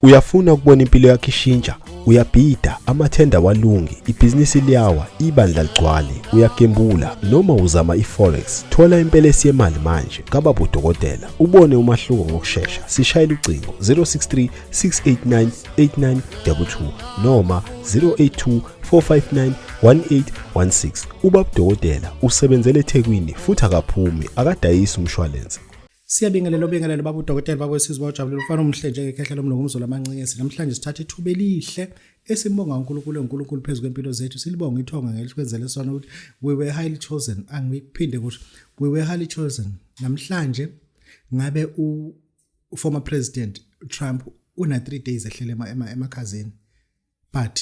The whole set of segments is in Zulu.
Uyafuna ukubona impilo yakho ishintsha? Uyabhida, amathenda awalungi, ibhizinisi liyawa, ibandla ligcwale, uyagembula noma uzama i-forex. Thola impelesi yemali manje kababa udokotela, ubone umahluko ngokushesha. Sishayela ucingo 063 689 8922 noma 082 459 1816. Ubaba udokotela usebenzele eThekwini futhi akaphumi, akadayisi umshwalense. Siyabingelela obingelele baba udokotela baba wesizwe bawujabulela umfana omuhle njengekhehla lomlungu umzulu amancinesi. Namhlanje sithatha ithuba elihle esimbonga uNkulunkulu uNkulunkulu phezu kwempilo zethu silibonga ithonga ngelikwenzele sona ukuthi we were highly chosen. Angikuphinde ukuthi we were highly chosen. Namhlanje ngabe u former president Trump una 3 days ehlele emakhazeni but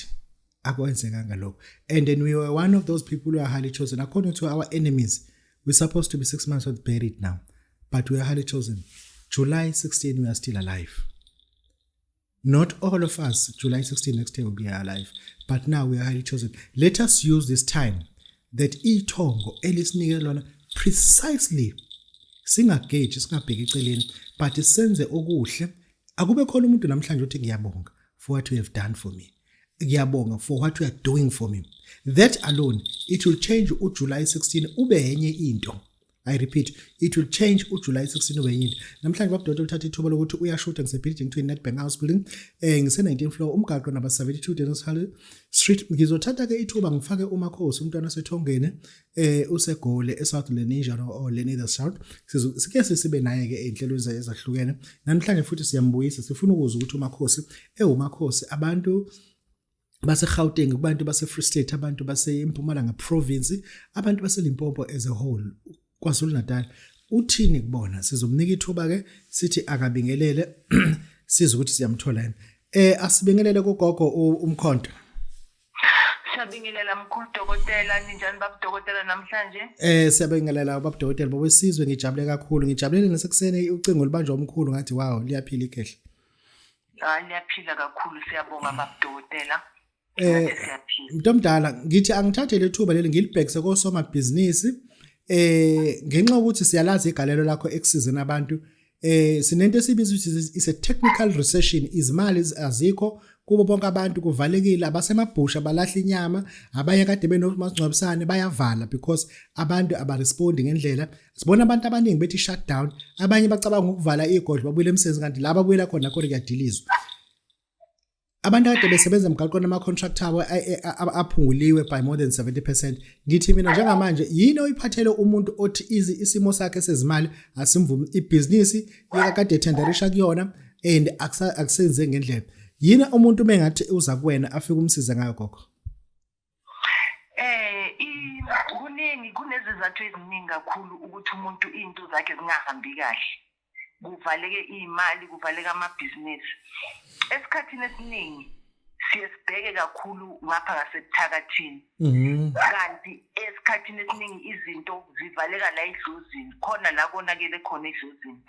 akwenzekanga lokho and then we were one of those people who are highly chosen according to our enemies we're supposed to be 6 months old buried now but we are highly chosen July 16 we are still alive not all of us July 16 next year will be alive but now we are highly chosen let us use this time that ithongo elisinike lona precisely singageji singabheki eceleni but senze okuhle akube khona umuntu namhlanje uthi ngiyabonga for what you have done for me ngiyabonga for what you are doing for me that alone it will change uJuly 16 ube enye into I repeat it will change uJuly 16 ube enye into namhlanje babudokotela uthatha ithuba lokuthi uyashuta ngisebuilding between Nedbank House building ngise 19 floor umgaqo number 72 Dennis Hall Street ngizothatha ke ithuba ngifake umakhosi umntwana osethongeni usegole eSouth Leninja or Lenida South sike sibe naye ke ezinhlelweni ezahlukene namhlanje futhi siyambuyisa sifuna ukuzwa ukuthi umakhosi ewumakhosi abantu baseGauteng kubantu base Free State abantu base Mpumalanga province abantu baseLimpopo as a whole KwaZulu Natal uthini kubona sizomnika ithuba ke sithi akabingelele sizwe ukuthi siyamthola yini asibingelele kugogo umkhonto. Siyabingelela mkhulu dokotela, ninjani baba dokotela namhlanje? Siyabingelela baba dokotela bobesizwe ngijabule kakhulu ngijabulele nasekuseni ucingo lubanjwa umkhulu ngathi wow liyaphila ikhehla. Hayi liyaphila kakhulu siyabonga baba dokotela. Siyaphila. Mntomdala ngithi angithathe lethuba leli ngilibhekise kosomabhizinisi ngenxa yokuthi siyalazi igalelo lakho ekusizeni abantu sinento esibiza ukuthi is a technical recession izimali azikho kubo bonke abantu kuvalekile abasemabhusha balahla inyama abanye kade benomasingcwabisane bayavala because abantu abarespondi ngendlela sibona abantu abaningi bethi shutdown abanye bacabanga ukuvala igodlo babuyele emsebenzini kanti la babuyela khona khona kuyadilizwa abantu kade besebenza emgaqweni ama-contract abo aphunguliwe by more than 70% ngithi mina njengamanje yini oyiphathele umuntu othi isimo sakhe sezimali asimvumi ibhizinisi kade ethenderisha kuyona and akusenze ngendlela yini umuntu mengathi uza kuwena afike umsize ngayo gogo? Kuningi kunezizathu eziningi kakhulu ukuthi umuntu into zakhe zingahambi kahle. Kuvaleke iy'mali, kuvaleke amabhizinisi. Esikhathini esiningi siye sibheke kakhulu ngapha ngasebuthakathini. Kanti esikhathini esiningi izinto zivaleka la edlozini, khona la konakele khona edlozini.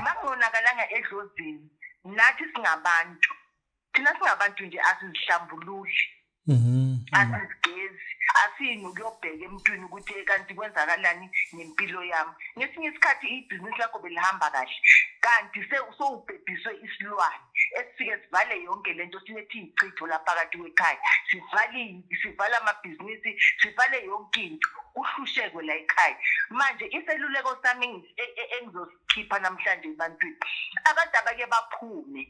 Makungonakalanga edlozini, nathi singabantu. Thina singabantu nje asizihlambululi. Asizigezi, asini ukuyobheka emntwini ukuthi kanti kwenzakalani ngempilo yami. Ngesinye isikhathi ibhizinisi lakho belihamba kahle kanti sewubhebhiswe isilwane esifike sivale yonke lento silethe ichitho la phakathi kwekhaya sivale sivala amabhizinisi sivale yonke into kuhlushekwe la ekhaya. Manje iseluleko sami engizosikhipha namhlanje ebantwini abantu abake baphume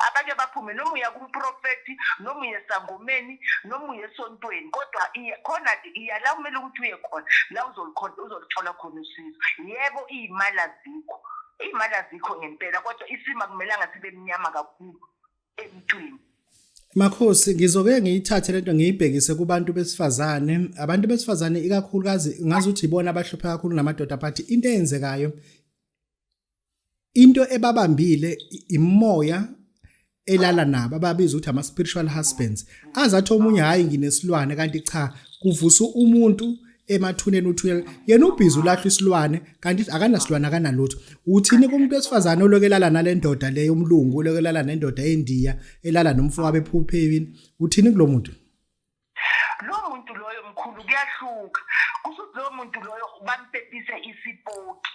abake baphume noma uya kumprofethi noma uye esangomeni noma uye esontweni kodwa khona iya la kumele ukuthi uye khona la uzolithola khona usizo. Yebo iy'mali azikho iy'mali azikho ngempela kodwa isimo akumelanga sibe mnyama kakhulu emntwini. Makhosi ngizoke ngiyithathe lento ngiyibhekise kubantu besifazane abantu besifazane ikakhulukazi ngazuthi ibona abahluphe kakhulu namadoda but into eyenzekayo into ebabambile imoya elala nabo ababiza ukuthi ama spiritual husbands azathi omunye hayi nginesilwane kanti cha kuvusa umuntu emathuneni uthuyela yena ubhizi ulahla isilwane kanti akanasilwane akanalutho. Uthini kumuntu wesifazane olokelala nalendoda leyo umlungu olokelala nendoda eNdiya elala nomfowabo ephupheni uthini kulo muntu? Lo muntu loyo mkhulu kuyahluka kusho ukuthi loyo muntu loyo bampepise isipoki.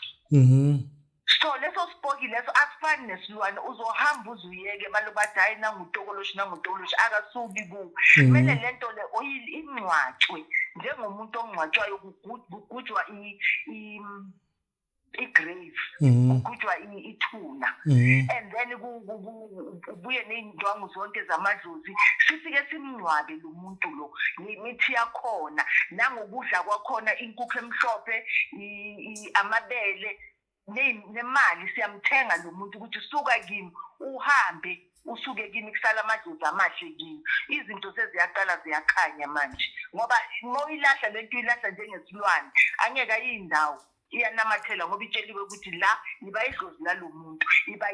So leso sipoki leso asifani nesilwane, uzohamba uze uyeke balo bathi hayi nangutokoloshi nangutokoloshi, akasuki kuwe. Kumele lento le ingcwatshwe njengomuntu ongcwatshwayo, kugujwa i-grave, kugujwa ithuna, and then ubuye ney'ndwangu zonke zamadlozi, sifike simngcwabe lo muntu lo ngemithi yakhona nangokudla kwakhona, inkukhu emhlophe, amabele, nemali. Siyamthenga lo muntu ukuthi suka kimi, uhambe usuke kimi, kusala amadlozi amahle kimi. Izinto seziyaqala ziyakhanya manje, ngoba uma uyilahla lento, uyilahla njengesilwane, angeke ayindawo, iyanamathela, ngoba itsheliwe ukuthi la iba idlozi lalo muntu, iba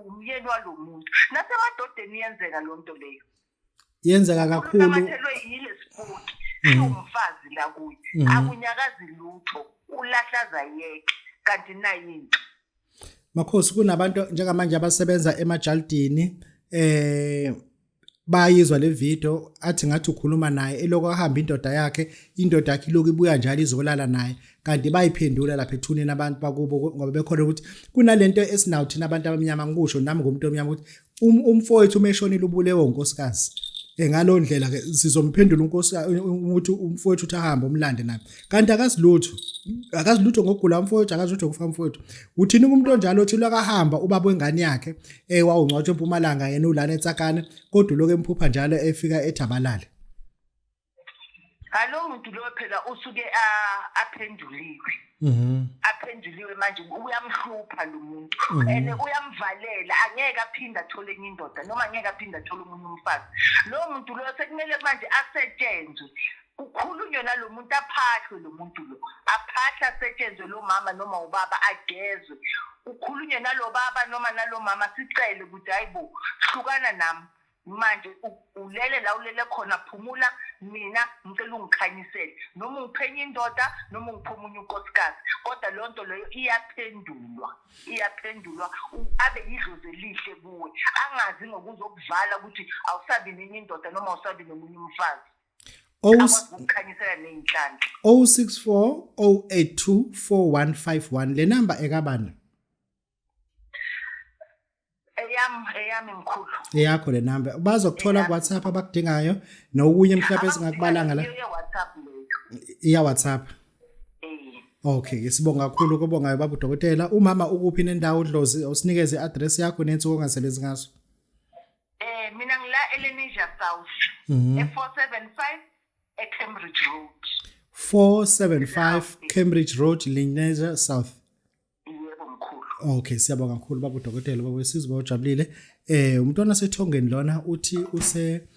umyeni walo muntu. Nasemadodeni iyenzeka loo nto leyo. Yenzeka kakhulu. Unamathelwe yile sipoki siwumfazi la kuye, akunyakazi lutho, ulahlaza yeke, kanti nayi into. Makhosi, kunabantu njengamanje abasebenza emajalidini, bayizwa le video, athi ngathi ukhuluma naye, eloko ahamba indoda yakhe, indoda yakhe iloku ibuya njalo izolala naye, kanti bayiphendula lapha ethuneni abantu bakubo, ngoba bekhona ukuthi kunalento esinawo thina abantu abamnyama. Ngikusho nami ngumuntu omnyama ukuthi umfowethu uma eshonile ubulewe unkosikazi. Ngalo ndlela ke sizomphendula unkosikazi ukuthi umfowethu uthi ahambe umlande naye, kanti akazilutho, akazilutho ngokugula umfowethu, akazilutho ngokufa umfowethu. Uthini kumuntu onjalo othi lwakahamba ubaba wengane yakhe wawungcwatshwa eMpumalanga, yena ulana eTsakane, kodwa lokho emphupha njalo efika ethabalale? Alo muntu lo phela usuke aphenduliwe. Aphenduliwe manje, uyamhlupha lo muntu and uyamvalela, angeke aphinde athole enye indoda noma angeke aphinde athole omunye umfazi. Lowo muntu lo sekumele manje asetshenzwe, kukhulunywe nalo muntu, aphahlwe lo muntu lo, aphahle, asetshenzwe lo mama noma ubaba, agezwe, kukhulunywe nalo baba noma nalo mama, sicele ukuthi hayi bo, hlukana nami manje, ulele la ulele khona, phumula, mina ngicela ungikhanyisele, noma ungiphenye indoda noma ungiphe omunye unkosikazi, kodwa leyo nto leyo iyaphendulwa, iyaphendulwa, abe yidlozi elihle kuwe, angazi ngokuzokuvala ukuthi awusabi nenye indoda noma awusabi nomunye umfazi, akwazi ukukhanyisela ney'nhlanhla. 064 082 4151, le namba ekabani? Eyami, eyami mkhulu. Eyakho le namba, bazokuthola Eyami. ku WhatsApp abakudingayo nokunye mhlawumbe esingakubala la? Iyo WhatsApp leyo. Iya WhatsApp. Eh. Okay, sibonga kakhulu kubongayo baba udokotela. Umama ukuphi nendawo dlozi? Usinikeze i-address yakho nensuku ongasebenzi ngaso. Mina ngila eLenasia South, e475 eCambridge Road. 475 Cambridge Road, Lenasia South. Yebo mkhulu. Okay, siyabonga kakhulu baba udokotela, baba wesizwe bawujabulile. Umntwana sethongeni lona uthi use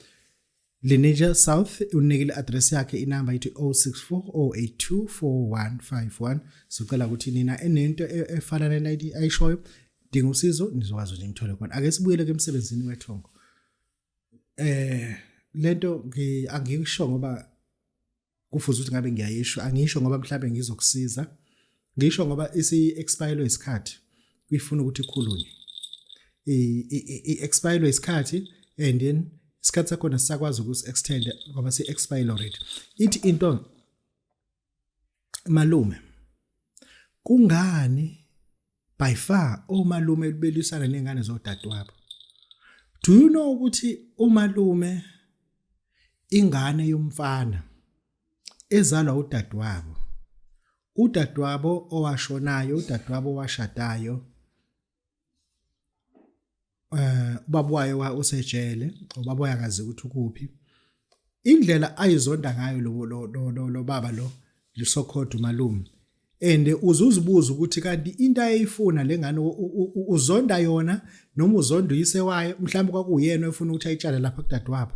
Lenasia South, unikile address yakhe, inamba ithi 064 082 4151. Sicela ukuthi nina enento efana nale ayishoyo, dinga usizo, nizokwazi ukuthi nithole khona. Ake sibuyele ke emsebenzini wethongo. Lento angikusho ngoba kufuze ukuthi ngabe ngiyayisho, angisho ngoba mhlawumbe ngizokusiza, ngisho ngoba isi expire isikhathi, kuyifuna ukuthi ikhulunywe. I expire isikhathi and then isikhathi sakhona sisakwazi ukusi extend ngoba si expire already. Ithi into, malume, kungani by far omalume belwisana nengane zodadewabo? Do you know ukuthi umalume, ingane yomfana ezalwa udadewabo, udadewabo owashonayo, udadewabo owashadayo, ubaba wayo usejele, ubaba uyakazi ukuthi ukuphi, indlela ayizonda ngayo lo baba lo lisokhoda umalume, and uzuzibuza ukuthi kanti into ayeyifuna lengane uzonda yona noma uzonda uyise wayo, mhlawumbe kwakuyena efuna ukuthi ayitshale lapha kudadewabo.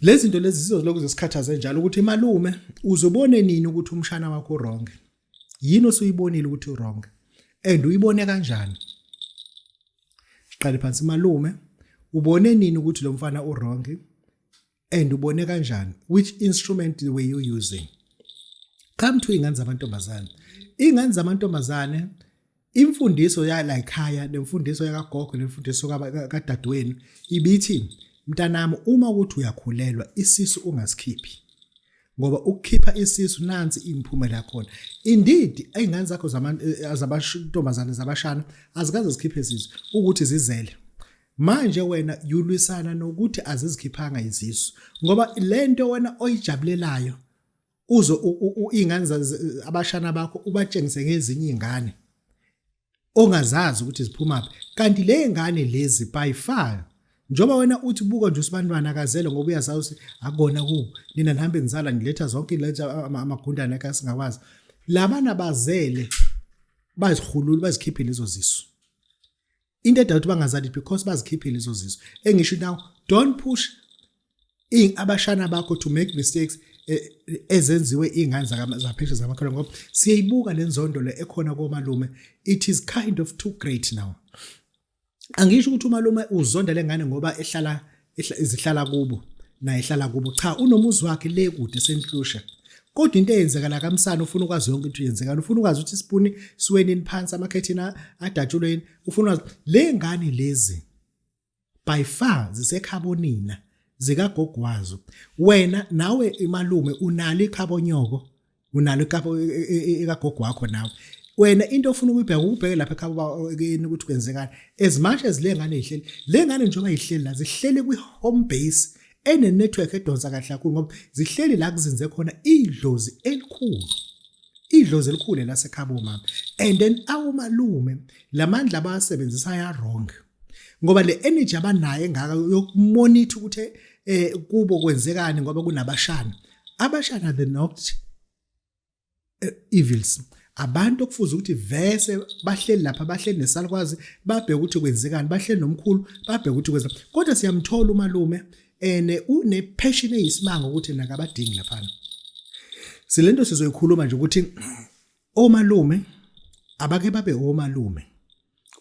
Lezi zinto lezi zizolokhu zisikhathaze njalo ukuthi malume, uzobone nini ukuthi umshana wakho wrong? Yini osuyibonile ukuthi wrong and uyibone kanjani? Siqale phansi, malume, ubone nini ukuthi lo mfana u-wrong and ubone kanjani? Which instrument were you using? Come to ingane zamantombazane. Ingane zamantombazane, imfundiso yala ekhaya nemfundiso yakagogo nemfundiso kadadewenu ibithi, mntanami, uma ukuthi uyakhulelwa, isisu ungasikhiphi. Ngoba ukukhipha isisu, nansi imiphumela yakhona. Indeed, ey'ngane zakho zabantombazane, zabashana, azikaze zikhiphe isisu ukuthi zizele. Manje wena yulwisana nokuthi azizikhiphanga izisu, ngoba lento wena oyijabulelayo uzo iy'ngane, abashana bakho, ubatshengise ngezinye iy'ngane ongazazi ukuthi ziphumaphi, kanti le ngane lezi by far, njengoba wena uthi buka nje usibantwana akazele, ngoba uyazazi ukuthi akona kubo nina nihambe nizala, niletha zonke, iletha amagundane ekhaya singawazi. Labana bazele, bazihulula, bazikhiphile lezo zisu. Into edala ukuthi bangazali because bazikhiphile lezo zisu. Engisho now, don't push abashana bakho to make mistakes ezenziwe iy'ngane zaphesheya zamakholwa, ngoba siyayibuka le nzondo le ekhona komalume. It is kind of too great now. Angisho ukuthi umalume uzonda le ngane ngoba ehlala izihlala kubo naye ehlala kubo. Cha, unomuzi wakhe le kude senhlusha, kodwa into eyenzekala kamsana ufuna ukwazi yonke into eyenzekala, ufuna ukwazi ukuthi isipuni siwenini phansi, amakhethini adatshulweni, ufuna ukwazi. Le ngane lezi by far zisekhabonina zikagogo wazo. Wena nawe imalume unalo ikhabonyoko, unalo ikhabo ekagogo wakho nawe. Wena into ofuna ukuyibheka, ukubheke lapha ekhabo kini ukuthi kwenzekani. As much as le ngane ihleli, le ngane njengoba ihleli la, zihleli kwi-home base ene-network edonsa kahle kakhulu, ngoba zihleli la kuzinze khona idlozi elikhulu, idlozi elikhulu lasekhabo mama. And then awomalume lamandla abawasebenzisa aya wrong, ngoba le energy abanayo engaka yokumonitor ukuthi kubo kwenzekani, ngoba kunabashana. Abashana, the not evils, abantu okufuze ukuthi vese bahleli lapha, bahleli nesalukwazi, babheke ukuthi kwenzekani, bahleli nomkhulu, babheke ukuthi kwenzekani. Kodwa siyamthola umalume ene une passion eyisimanga ukuthi nakabadingi laphana. Silento sizoyikhuluma nje ukuthi omalume abake babe omalume,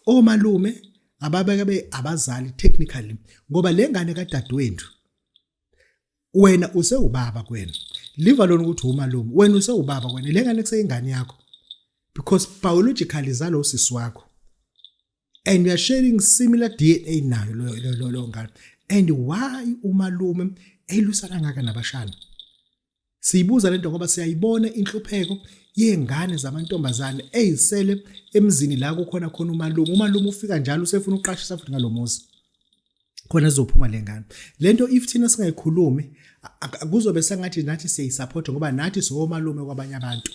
omalume ababeke be abazali technically, ngoba le ngane kadadewethu, wena usewubaba kwena, liva lona ukuthi umalume, wena usewubaba kwena, le ngane kuseyingane yakho because biologically zalo sisi wakho and you are sharing similar DNA nayo lo ngane. And why umalume elwisana ngaka nabashana? Siyibuza lento ngoba siyayibona inhlupheko yengane zamantombazane eyisele emzini la kukhona khona umalume. Umalume ufika njalo usefuna uqashisa futhi ngalomuzi khona ezophuma lengane. Lento if thina singayikhulumi, kuzobe sengathi nathi siyayisupport, ngoba nathi siwomalume kwabanye abantu.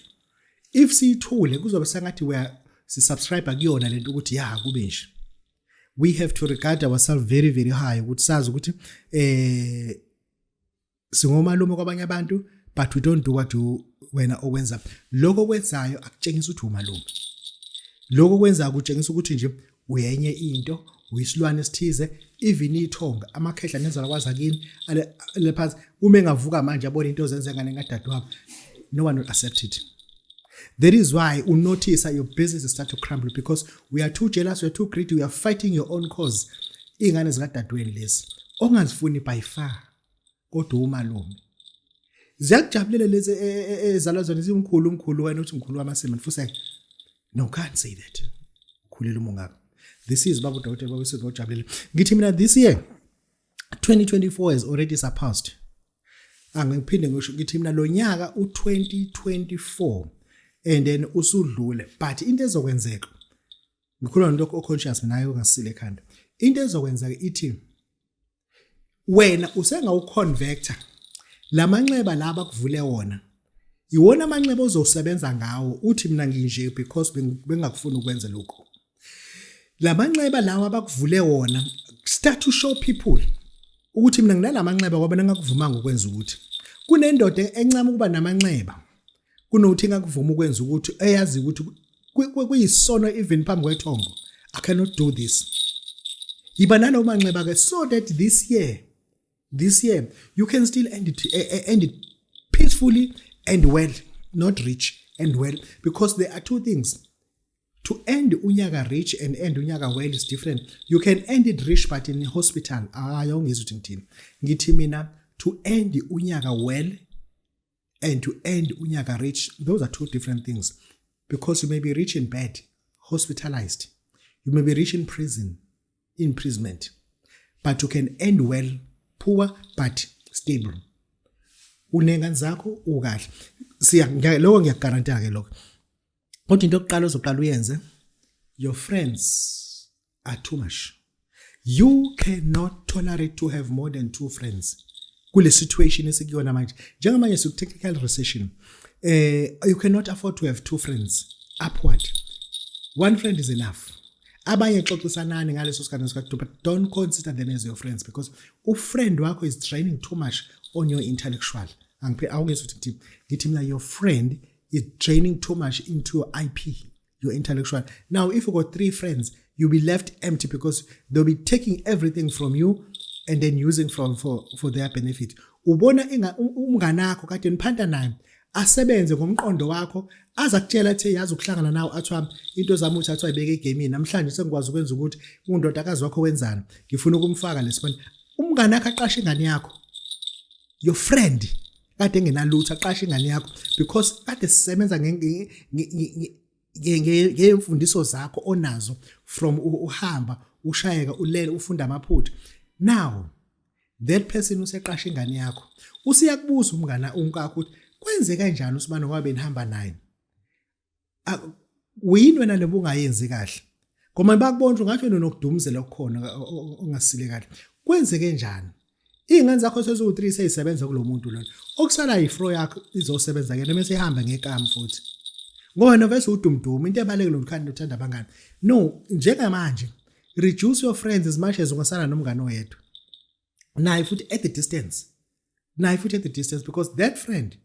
If siyithule, kuzobe sengathi we are sisubscribe kuyona lento ukuthi ya kube nje. We have to regard ourselves very very high ukuthi sazi ukuthi singomalume kwabanye abantu, but we don't do what you, wena okwenza. Lokho okwenzayo akutshengisa ukuthi umalume. Lokho okwenzayo kutshengisa ukuthi nje uyenye into, uyisilwane esithize. Even ithonga, amakhehla nenzala kwazakini ale phansi, uma engavuka manje abone into ozenze ngane ngadadewabo, no one will accept it. That is why unotice your business start to crumble, because we are too jealous, we are too greedy, we are fighting your own cause. Iy'ngane zikadadewenu lezi ongazifuni by far, kodwa umalume ziyakujabulela lezi ezalwa zona zimkhulu umkhulu. Wena uthi mkhulu wamasimo fuseke. No, can't say that ukhulela uma ungaka. This is baba udokotela, baba sizwe ojabulile. Ngithi mina this year 2024 has already surpassed. Angiphinde ngisho, ngithi mina lo nyaka u2024 and then usudlule, but into ezokwenzeka, ngikhuluma nento o-conscious nayo ongasile ekhanda, into ezokwenzeka ithi wena usengawuconvecta lamanxeba laba kuvule wona, iwona amanxeba ozosebenza ngawo, uthi mina nginje because bengakufuni ukwenza lokho. Lamanxeba lawa abakuvule wona, start to show people ukuthi mina nginalamanxeba ngoba ningakuvumanga ukwenza ukuthi. Kunendoda encama ukuba namanxeba kunokuthi ingakuvuma ukwenza ukuthi eyazi ukuthi kuyisono even phambi kwethongo. I cannot do this. Yiba nalowo manxeba ke so that this year you can still end it peacefully and well, not rich and well, because there are two things. To end unyaka rich and end unyaka well is different. You can end it rich but in hospital. Hayi, awungizwa ukuthi ngithini. Ngithi mina to end unyaka well and to end unyaka rich, those are two different things, because you may be rich in bed, hospitalized, you may be rich in prison, imprisonment, but you can end well, poor but stable. Unengane zakho, ukahle. Siya lokho, ngiyakuguarantee ke lokho. Kodwa into yokuqala ozoqala uyenze, your friends are too much. You cannot tolerate to have more than two friends kule situation esikuyona manje. Njengamanje siku technical recession. You cannot afford to have two friends upward. One friend is enough. Abanye xoxisanani ngaleso sikhathi sikhathi, but don't consider them as your friends, because ufriend wakho is draining too much on your intellectual. Angiphe awungezwa ukuthi ngithi mina, your friend is draining too much into your IP, your intellectual. Now, if you got three friends, you'll be left empty because they'll be taking everything from you and then using from for their benefit. Ubona inga umnganakho kade niphanta naye, asebenze ngomqondo wakho, aza kutshela athi, "Yazi ukuhlangana nawe," athi wami, "into zami uthi athi ayibeke egamini namhlanje, sengikwazi ukwenza ukuthi undodakazi wakho wenzani, ngifuna ukumfaka lesibani." Umngane wakho aqashe ingane yakho. Your friend kade engenalutho aqashe ingane yakho because kade sisebenza ngemfundiso zakho onazo from uhamba ushayeka, ulele, ufunda amaphutha. Now that person useqasha ingane yakho. Usiyakubuza umngana unkakho ukuthi kwenze kanjani usibani ngoba benihamba naye. Uyini wena lebo ungayenzi kahle, ngoba bakubona ngathi wena unokudumzela okukhona ongasile kahle. Kwenzeke njani iy'ngane zakho seziwu-3 seyisebenza kulo muntu lona? Okusala yifro yakho izosebenza kena mase ihamba ngekami futhi, ngoba wena vese udumdumu. Into ebalulekile ukhanda uthanda abangani. No, njengamanje reduce your friends as much as ungasala nomngane oyedwa, naye futhi at the distance, naye futhi at the distance, because that friend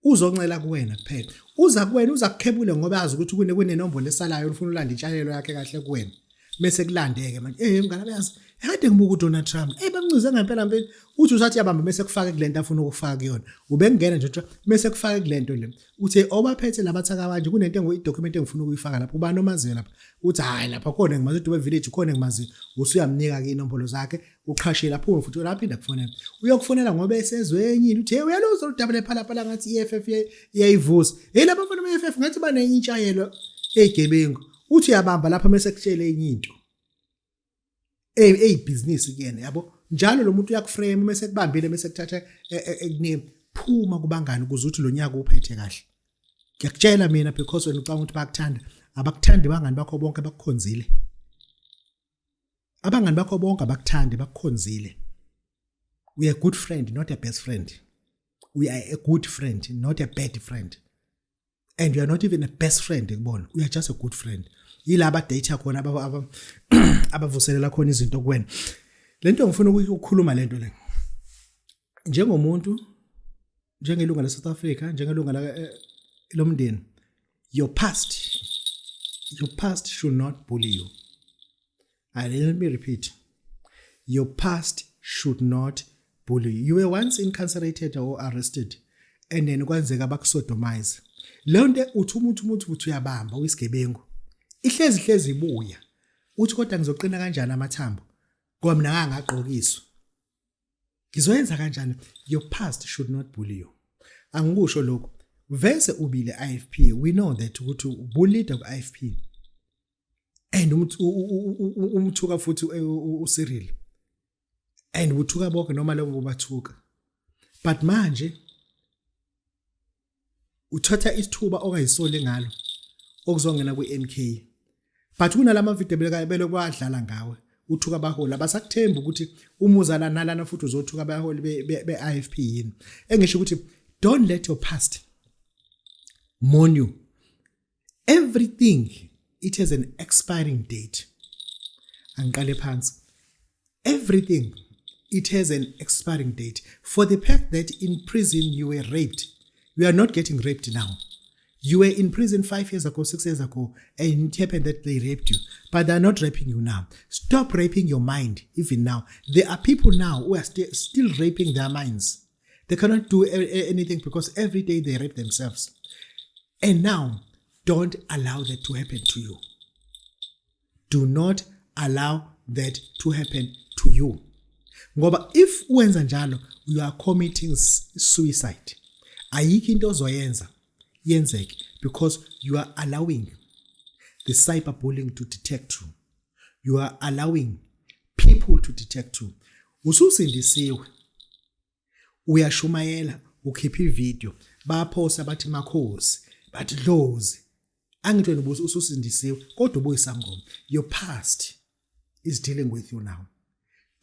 uzoncela kuwena kuphela. Uza kuwena, uza kukhebule ngoba azi ukuthi kunenombolo esalayo, ufuna ulanda intshalelo yakhe kahle kuwena. Bese kulandeke manje, mngane, bayazi kade ngibuka uDonald Trump, bamncize ngempela mpela. Uthi usathi yabamba, bese kufake kulento afuna ukufaka kuyona. Ubengena nje, bese kufake kulento le, uthi obaphethe labathaka kanje, kunento engu document engifuna ukuyifaka lapha, ubani omaziyo lapha? Uthi, "Hayi, lapha khona ngimazi uDube Village, khona ngimaziyo." Usuyamnika ke inombolo zakhe, uqhashile, aphume futhi laphinda kufonela. Uyokufonela ngoba esezwenyini, uthi, "Hey, uyaluzwa udaba lePhalaphala, ngathi iEFF iyayivusa. Hey, lapha mfana be-EFF ngathi banenye intshayelo eyigebengu." Uthi uyabamba lapha, mase kutshele enye into eyibhizinisi kuyena, yabo. Njalo lo muntu uyakuframe, mase kubambile, mase kuthatha ekunika. Phuma kubangani ukuze uthi lo nyaka uphethe kahle. Ngiyakutshela mina, because wena ucabanga ukuthi bayakuthanda. Abakuthandi bangani bakho bonke, bakukhonzile. Abangani bakho bonke abakuthandi, bakukhonzile. We are a good friend, not a best friend. We are a good friend, not a bad friend, and you are not even a best friend kubona. We are just a good friend. Yilaba data khona abavuselela khona izinto kuwena. Lento ngifuna ukukhuluma lento le, njengomuntu, njengelunga leSouth Africa, njengelunga lomndeni, your past should not bully you. I let me repeat, your past should not bully you. You were once incarcerated or arrested and then kwenzeka bakusodomize. Leyo nto uthi umuntu uthi uyabamba uyisigebengu, ihlezi hlezi ibuya. Uthi, "Kodwa ngizoqina kanjani amathambo ngoba mina ngangaqokiswa? Ngizoyenza kanjani?" Your past should not bully you. Angikusho lokho vese ubile IFP. We know that ukuthi ubuleader ku IFP and umthuka futhi uCyril and uthuka bonke noma lebo bathuka, but manje uthatha isithuba ongayisoli ngalo okuzongena kwi-MK. But kunalama video belokhu badlala ngawe, uthuka abaholi, abasakuthemba ukuthi umuza la nalana futhi uzothuka abaholi be-IFP. Yini engisho ukuthi don't let your past mourn you. Everything, it has an expiring date. Angiqale phansi. Everything, it has an expiring date. For the fact that in prison you were raped, you are not getting raped now. You were in prison 5 years ago, 6 years ago, and it happened that they raped you, but they are not raping you now. Stop raping your mind. Even now there are people now who are still raping their minds. They cannot do anything because every day they rape themselves. And now don't allow that to happen to you. Do not allow that to happen to you, ngoba if wenza njalo, you are committing suicide. Ayikho into ozoyenza yenzeke because you are allowing the cyberbullying to detect you. You are allowing people to detect you. Ususindisiwe, uyashumayela. Ukhipha ivideo, baphosa bathi makhosi, bathi dlozi. Angithi wena ususindisiwe kodwa ubuyisangoma. Your past is dealing with you now.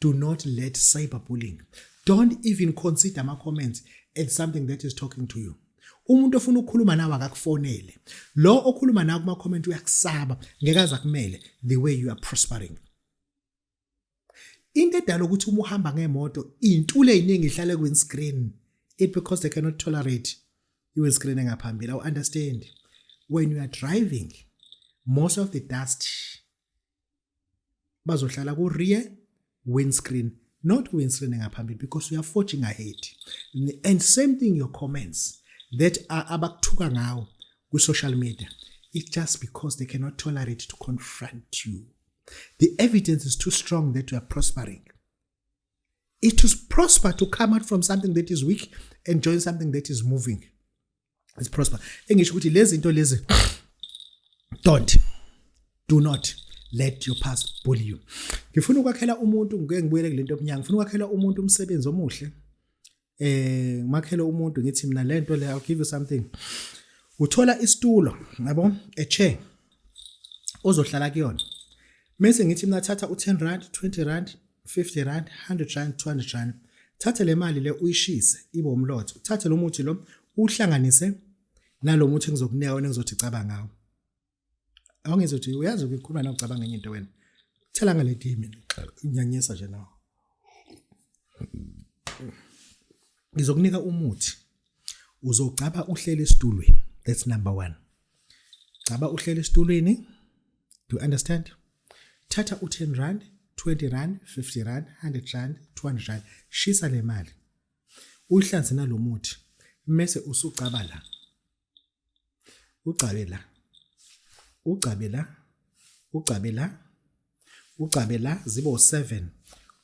Do not let cyberbullying. Don't even consider ama comments as something that is talking to you. Umuntu ofuna ukukhuluma nawe akakufonele. Lo okhuluma nawe kuma comment uyakusaba, ngeke aze akumele the way you are prospering. Into edala ukuthi uma uhamba ngemoto iy'ntuli ey'ningi ihlale kwi-screen, it because they cannot tolerate i-windscreen engaphambili. I understand. When you are driving, most of the dust bazohlala ku-rear windscreen, not windscreen engaphambili, because you are forging ahead. And same thing, your comments that are abakuthuka ngawo ku-social media, it's just because they cannot tolerate to confront you. The evidence is too strong that you are prospering. It is prosper to come out from something that is weak and join something that is moving. It's prosper. Engisho ukuthi lezi zinto lezi, don't do not let your past bully you. Ngifuna ukwakhela umuntu, ngike ngibuyele kulento yomnyango. Ngifuna ukwakhela umuntu umsebenzi omuhle. Ngimakhele umuntu, ngithi mina lento le, I'll give you something. Uthola isitulo, yabo, a chair ozohlala kuyona. Mase ngithi mina thatha u10 rand, 20 rand, 50 rand, 100 rand, 200 rand. Thatha le mali le uyishise ibe umlotha. Uthathe lo muthi lo uhlanganise nalo muthi engizokunika wena, engizothi caba ngawo. Awungizothi uyazi ukukhuluma nawe ucabanga enye into wena. Thela ngale tea mina. Nyanyisa nje nawe. Ngizokunika umuthi. Uzogcaba uhlele esitulweni. That's number 1. Gcaba uhlele esitulweni. Do you understand? Thatha u10 rand, 20 rand, 50 rand, 100 rand, 200 rand. Shisa le mali. Uyihlanze nalomuthi. Mase usugcaba la. Ugcabe la. Ugcabe la. Ugcabe la. Ugcabe la zibe u7.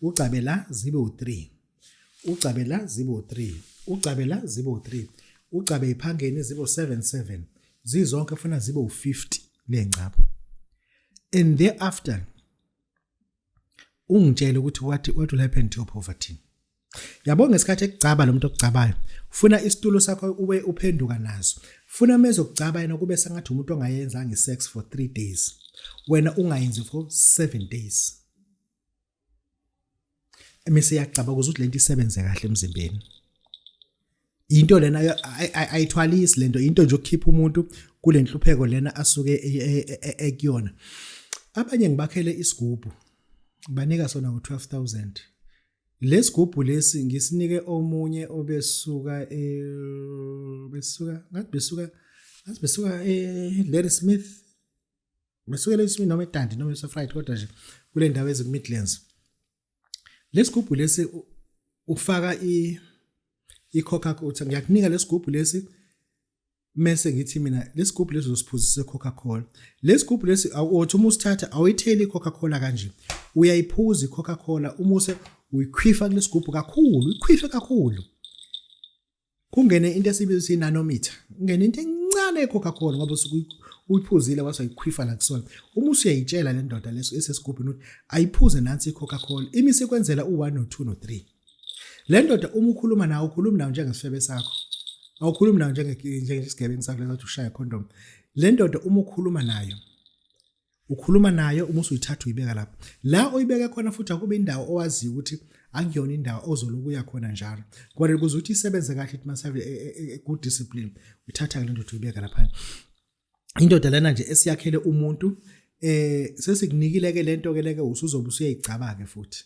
Ugcabe la zibe u3. Ugcabe la zibe u3. Ugcabe la zibe u3. Ugcabe iphangeni zibe u7 7. Zizonke funa zibe u50 lengcapho. And thereafter ungitshele ukuthi what will happen to your poverty. Yabo, ngesikhathi ekugcaba lo muntu okugcabayo, funa isitulo sakho ube uphenduka naso. Funa mezokugcaba yena kube sengathi umuntu ongayenzanga isex for 3 days. Wena ungayenzi for 7 days. Mise yagcaba ukuze ukuthi lento isebenze kahle emzimbeni. Into lena ayithwalisi lento, into nje ukukhipha umuntu kule nhlupheko lena asuke ekuyona. Abanye ngibakhele isigubhu, banika sona ngo12000. Lesigubhu lesi ngisinike omunye obesuka besuka ngathi besuka e Smith, besuka Ladysmith noma eDundee noma eSafright, kodwa nje kule ndawo eziku Midlands. Lesigubhu lesi ufaka i Coca-Cola. Ngiyakunika lesigubhu lesi, mase ngithi mina lesigubhu lesi uzosiphuzisa Coca-Cola. Lesigubhu lesi uthi uma usithatha awuyitheli iCoca-Cola kanje, uyayiphuza iCoca-Cola, uma use uyikhwifa kulesigubhu kakhulu, uyikhwife kakhulu, kungene into esibiza i-nanometer, kungene into encane eCoca-Cola ngoba usuke uyiphuzile wase uyikhwifa la kusona. Uma usuyayitshela le ndoda leso esesigubhini ukuthi ayiphuze nansi iCoca-Cola, imise kwenzela u1 no2 no3. Le ndoda uma ukhuluma nawe, ukhuluma nayo njengesifebe sakho, awukhulumi nayo njengesigebengu sakho lesathi ushaya condom. Le ndoda uma ukhuluma nayo, ukhuluma nayo uma usuyithatha uyibeka lapho la oyibeke khona, futhi akube indawo owaziyo ukuthi akuyona indawo ozoloku uya khona njalo, kodwa ukuze ukuthi isebenze kahle it must have a good discipline. Uyithatha ke le ndoda uyibeka lapha. Indoda lena nje esiyakhele umuntu, sesikunikile ke lento ke leke, usuzobe usuyayigcaba ke futhi.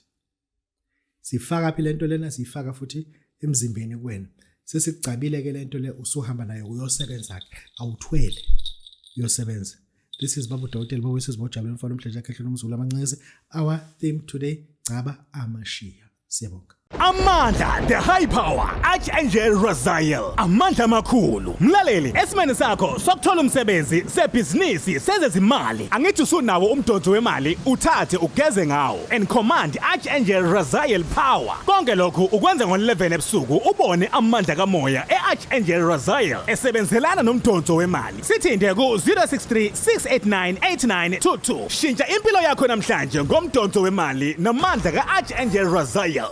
Sifaka phi lento lena? Siyifaka futhi emzimbeni kuwena. Sesikugcabile ke lento le, usuhamba nayo uyosebenza ke, awuthwele, uyosebenza. This is Babu Dokotela Bawesizwe Bojabule Mfana Umhleja Khehle Nomzulu Amancezi. Our theme today, gcaba amashiya. Siyabonga. Amandla, the high power, Archangel Raziel, amandla amakhulu. Mlaleli, esimeni sakho sokuthola umsebenzi, sebhizinisi, sezezimali, angithi usunawo umdonso wemali, uthathe ugeze ngawo and command Archangel Raziel power. Konke lokhu ukwenza ngo-11 ebusuku, ubone amandla kamoya e-Archangel Raziel esebenzelana nomdonso wemali. Sithinte ku-063 689 8922. Shintsha impilo yakho namhlanje ngomdonso wemali namandla ka-Archangel Raziel.